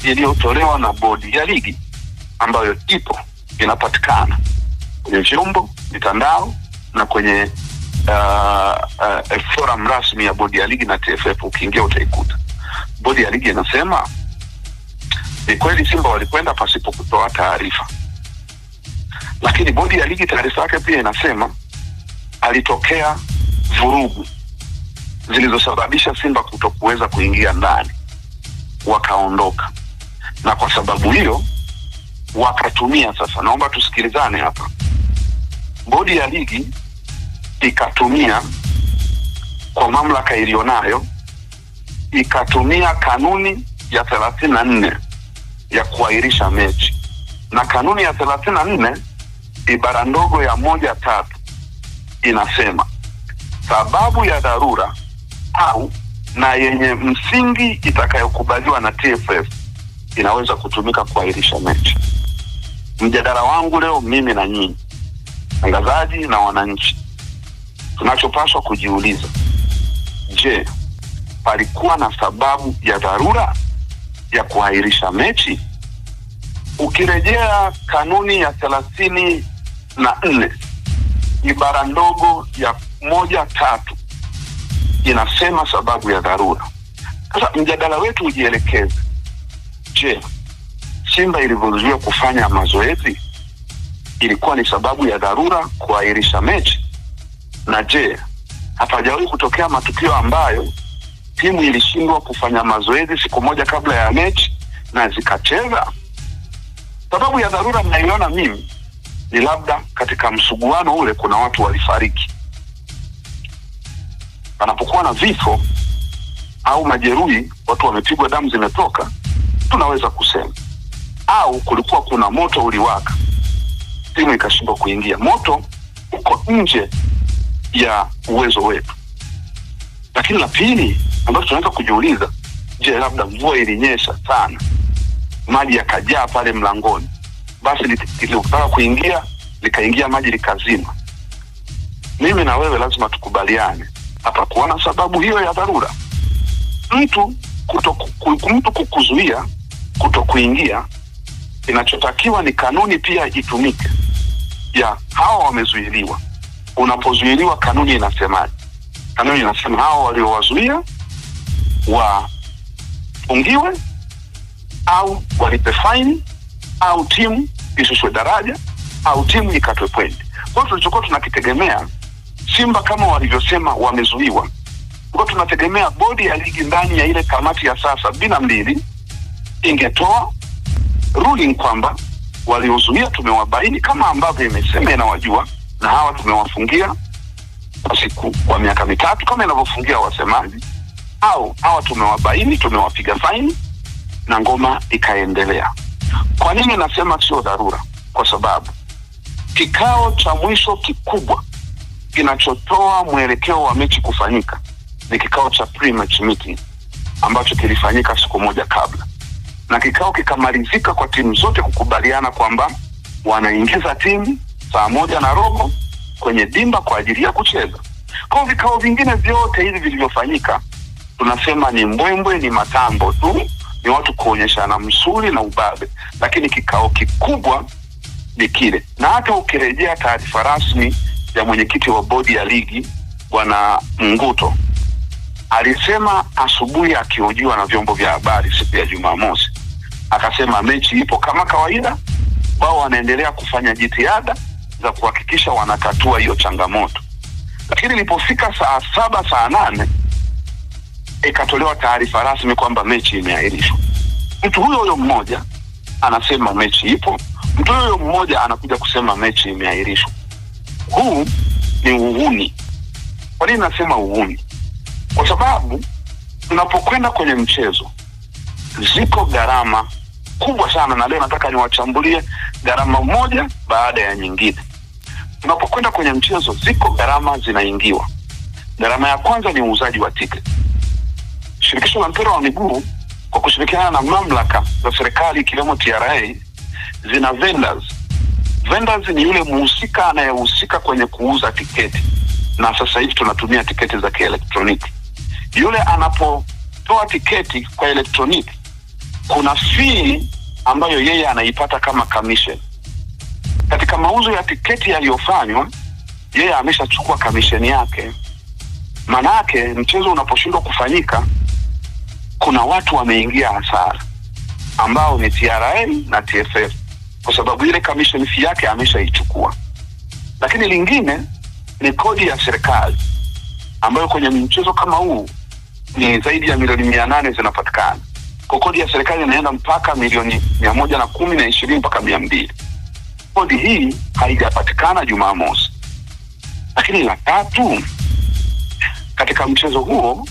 Iliyotolewa na bodi ya ligi ambayo ipo inapatikana kwenye vyombo, mitandao na kwenye forum rasmi ya bodi ya ligi na TFF, ukiingia utaikuta. Bodi ya ligi inasema ni kweli Simba walikwenda pasipo kutoa taarifa, lakini bodi ya ligi taarifa yake pia inasema alitokea vurugu zilizosababisha Simba kutokuweza kuingia ndani, wakaondoka, na kwa sababu hiyo wakatumia sasa, naomba tusikilizane hapa, bodi ya ligi ikatumia kwa mamlaka iliyonayo, ikatumia kanuni ya 34 ya kuahirisha mechi, na kanuni ya 34 ibara ndogo ya 1(3) inasema sababu ya dharura au na yenye msingi itakayokubaliwa na TFF inaweza kutumika kuahirisha mechi. Mjadala wangu leo mimi na nyinyi tangazaji na wananchi, tunachopaswa kujiuliza, je, palikuwa na sababu ya dharura ya kuahirisha mechi? Ukirejea kanuni ya 34 ibara ndogo ya 1(3) inasema sababu ya dharura. Sasa mjadala wetu ujielekeze, je, Simba ilivyozuiwa kufanya mazoezi ilikuwa ni sababu ya dharura kuahirisha mechi? Na je, hapajawahi kutokea matukio ambayo timu ilishindwa kufanya mazoezi siku moja kabla ya mechi na zikacheza? Sababu ya dharura naiona mimi ni labda katika msuguano ule kuna watu walifariki. Panapokuwa na vifo au majeruhi, watu wamepigwa, damu zimetoka, tunaweza kusema. Au kulikuwa kuna moto uliwaka, timu ikashindwa kuingia. Moto uko nje ya uwezo wetu. Lakini la pili ambalo tunaweza kujiuliza, je, labda mvua ilinyesha sana, maji yakajaa pale mlangoni, basi lilitaka kuingia, likaingia maji likazima. Mimi na wewe lazima tukubaliane, hapakuwa na sababu hiyo ya dharura. Mtu kukuzuia kutokuingia, inachotakiwa ni kanuni pia itumike ya hawa wamezuiliwa. Unapozuiliwa kanuni inasemaje? Kanuni inasema hawa waliowazuia wafungiwe au walipe faini au timu ishushwe daraja au timu ikatwe pointi. Kwa hiyo tulichokuwa tunakitegemea, Simba kama walivyosema wamezuiwa, kwa tunategemea bodi ya ligi ndani ya ile kamati ya saa 72 ingetoa ruling kwamba waliozuia tumewabaini kama ambavyo imesema inawajua, na hawa tumewafungia kwa siku kwa miaka 3 kama inavyofungia wasemaji, au hawa tumewabaini tumewapiga faini, na ngoma ikaendelea. Kwa nini nasema sio dharura? Kwa sababu kikao cha mwisho kikubwa kinachotoa mwelekeo wa mechi kufanyika ni kikao cha pre-match meeting ambacho kilifanyika siku moja kabla, na kikao kikamalizika kwa timu zote kukubaliana kwamba wanaingiza timu saa 1:15 kwenye dimba kwa ajili ya kucheza. Kwa vikao vingine vyote hivi vilivyofanyika tunasema ni mbwembwe, ni matambo tu, ni watu kuonyeshana msuli na ubabe, lakini kikao kikubwa ni kile. Na hata ukirejea taarifa rasmi ya mwenyekiti wa bodi ya ligi Bwana Nguto, alisema asubuhi akihojiwa na vyombo vya habari siku ya Jumamosi, akasema mechi ipo kama kawaida, wao wanaendelea kufanya jitihada za kuhakikisha wanatatua hiyo changamoto. Lakini ilipofika saa 7 saa 8 ikatolewa taarifa rasmi kwamba mechi imeahirishwa. Mtu huyo huyo mmoja anasema mechi ipo, mtu huyo mmoja anakuja kusema mechi imeahirishwa. Huu ni uhuni. Kwa nini nasema uhuni? Kwa sababu tunapokwenda kwenye mchezo ziko gharama kubwa sana, na leo nataka niwachambulie gharama moja baada ya nyingine. Tunapokwenda kwenye mchezo ziko gharama zinaingiwa. Gharama ya kwanza ni uuzaji wa tiketi. Shirikisho la mpira wa miguu kwa kushirikiana na mamlaka za serikali ikiwemo TRA zina vendors. Vendors ni yule muhusika anayehusika kwenye kuuza tiketi, na sasa hivi tunatumia tiketi za kielektroniki. Yule anapotoa tiketi kwa elektroniki Kuna fee ambayo yeye anaipata kama commission. Katika mauzo ya tiketi yaliyofanywa, yeye ameshachukua commission yake. Manake mchezo unaposhindwa kufanyika, kuna watu wameingia hasara ambao ni TRA na TFF, kwa sababu ile commission fee yake ameshaichukua. Lakini lingine ni kodi ya serikali ambayo kwenye mchezo kama huu ni zaidi ya milioni 800 zinapatikana. Kwa kodi ya serikali inaenda mpaka milioni 110 na 20 mpaka 200. Kodi hii haijapatikana Jumamosi. Lakini la tatu, katika mchezo huo